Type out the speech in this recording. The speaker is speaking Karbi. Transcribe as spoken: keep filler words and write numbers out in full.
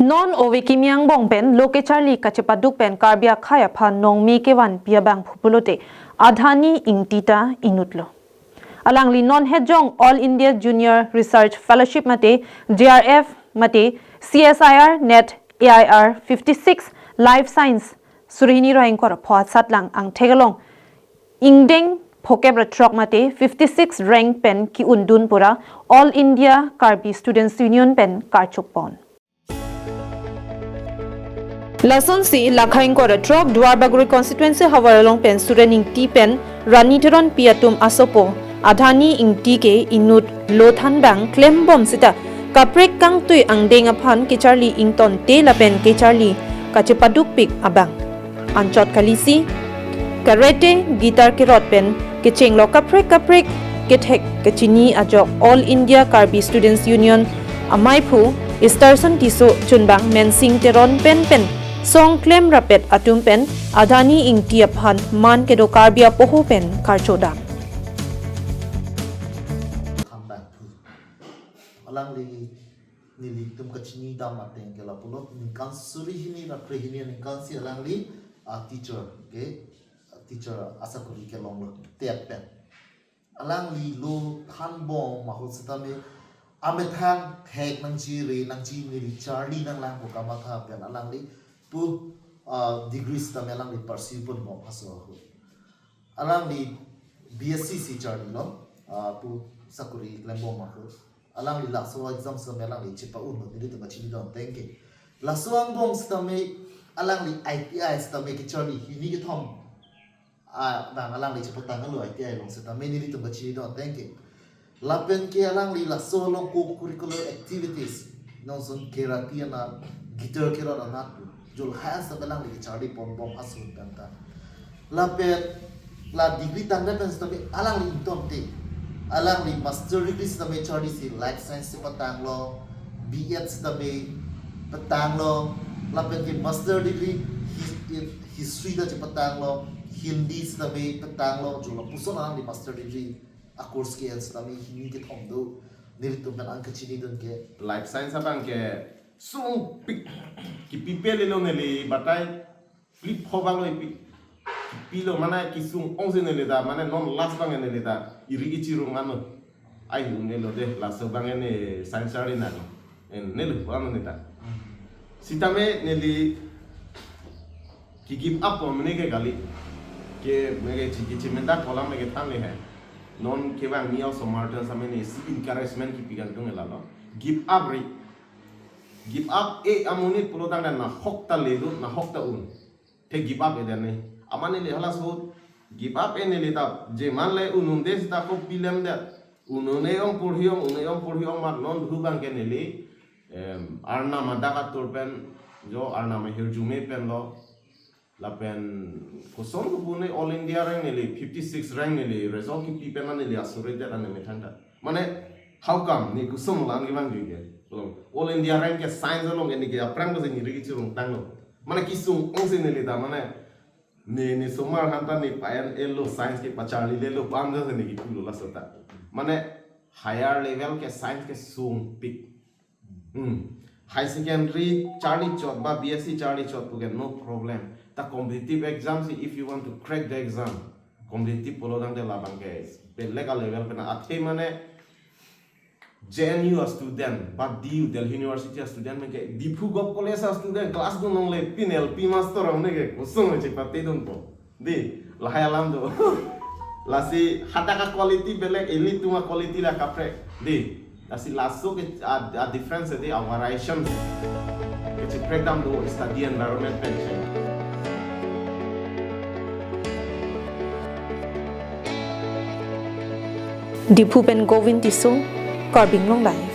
Non ove kimi angbong pen lo kecharli kachepaduk pen Karbi akhei aphan nongme kevanpi abangphu pulote Adhani Ingti ta inutlo. Alangli non hetjong All India Junior Research Fellowship mate J R F mate C S I R NET A I R fifty-six Life Science suri hini ra ingkoi ra pho asatlang angthek along ingdeng phokep ra throk mate fifty-six rank pen ki-undun pura All India Karbi Students Union pen karchok pon. Lasonsi lakha ingkoi ra throk Duar Bagori constituency havar along pen Suren Ingti pen Rani Teronpi atum asopo Adhani Ingti ke inut lo thanbang klembom sita kaprek kangtui angdeng aphan kecharli ingtonte lapen kecharli kachepadukpik abang. Anchot kalisi karate, guitar kerot pen kechenglo kaprek kaprek kethek kechini ajok All India Karbi Students Union amaiphu Easterson Tisso chunbang Mensing Teron pen pen song klem rapet atum pen Adhani Ingti aphan man kedo Karbi apoho pen karchodam. Thanbang phu. Alangli nelitum kachini dam ateng ke lapulo ningkan suri hini ra kre hini aningkan si alangli a teacher ke teacher asakuri kelonglo TET pen. Alangli lo thanbom ahut setame amethang thek nangji re nangji neli charli nanglang pu kamatha pen alangli pu, ah, degree setame alangli pursue ponbom aso ahut. Alangli B S C si charlilo, ah, pu sakuri klembom ahut. Alangli laso exam setame alangli chepa-unlo nelitum kachini dam ateng ke. Laso angbong setame alangli I T I setame kecharli hini kethom. Ah, bang alangli chepatanglo I T I along setame nelitum kachini dam ateng ke. Lapen ke alangli laso along co-curricular activities. Nonson karate anat, guitar kerot anat pu. Jol haya setame alangli kecharli ponbom aso pen ta. Lapen la degree tangdet pen setame alangli ingtonte. Alangli master degree setame charlisi Life Science chepatanglo, B Ed setame patanglo, lapen ke master degree his-, history ta chepatanglo, Hindi setame patanglo, jol lapuson alangli master degree a course ke-en setame hini kethom do, nelitum pen angkachini dun ke. Life Science abang ke sungpik kipi pe lelo neli batai plip ho banglo ipi. Kipilo mane kisung ongsi neli ta, mane non last bang neli ta eri kechirung anlo. Ai hu nelo de, laso bang ne science ari nang. En nelo pu ano neta. Sitame neli ki give up ko mene ke kali. Ke mene ke chiki chimenda kolam mene ke thanle he. Non kevang ni osomar ta same ne si encouragement kipi kangtung lalo. Give up ri. Give up e amonit pulotangte nahok ta le do, nahok ta un. Te give up e den ne. Amat neli halaso give up e neli ta je man le un-un de sita ko pilem det. Un-un e ong porhi ong, un-un e ong porhi ong amat non hu bang ke neli, em, arnam adak atur pen, jo arnam ahirjume pen lo. Lapen koson ko pune All India rank neli fifty-six rank neli result kipi pen neli asuri det ane methang ta. Mane, how come ne koson lang kevang ke? Long, All India rank ke science along ke ne ke aphrang ko se ne eri kechirung tanglo. Mane kisung ongsi neli ta, mane ne, ne somar aphan ta ne payan elo science ke pacharli lelo pu an ta ne kipulo laso ta. Mane higher level ke science ke sungpik. Hmm. High secondary charli chot ba B S C charli chot pu ke no problem. Ta competitive exam si if you want to crack the exam, competitive pulotangte labang ke belek a level pen athe mane J N U a student, ba D U, Delhi University a student pen ke Diphu Govt College a student class dun longle pin L P master amne ke koson chepate dunpo. Di, lahai alam do. Lasi hadak a quality belek, ilitum a quality la kaprek. Di, lasi laso ke a, a difference di a variation. Kecheprek dam do study environment pen. Diphu pen Govin Tisso, Karbi Anglong Live.